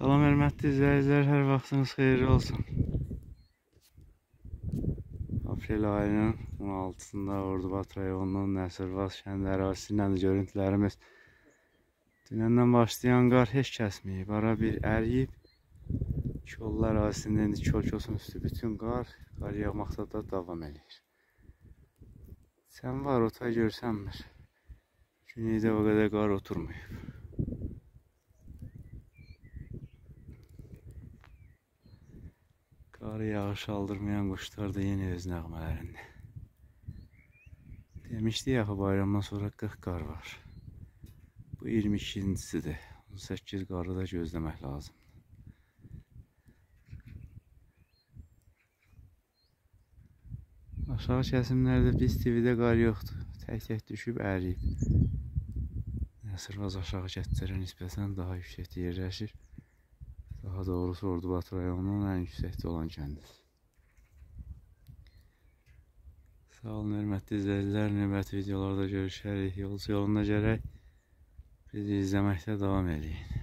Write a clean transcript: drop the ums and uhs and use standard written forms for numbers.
Salam hörmətli izləyicilər, hər vaxtınız xeyirli olsun. Aprel ayının 16-sında Ordubad rayonunun Nəsirvaz kəndi ərazisindən görüntülərimiz. Dünəndən başlayan qar heç kəsməyib, ara bir əriyib. Kollu ərazisində indi kol-kosun üstü bütün qar, qar yağmaqda da davam eləyir. Sən var, otay görsənmir. Güneydə o qədər qar oturmayıb. Qarı yağış aldırmayan quşlar da yenə öz nəğmələrində. Demişdi axı bayramdan sonra 40 qar var. Bu 22-incisidir. 18 qarı da gözləmək lazım. Aşağı kəsimlərdə biz TV-də qar yoxdur. Tək-tək düşüb əriyib. Nəsirvaz aşağı kəndlərə nisbətən daha yüksəkdə yerləşir. Daha doğrusu Ordubad rayonunun ən yüksəkdə olan kəndidir. Sağ olun hörmətli izləyicilər, növbəti videolarda görüşərik. Yolcu yolunda gərək bizi izləməkdə davam eləyin.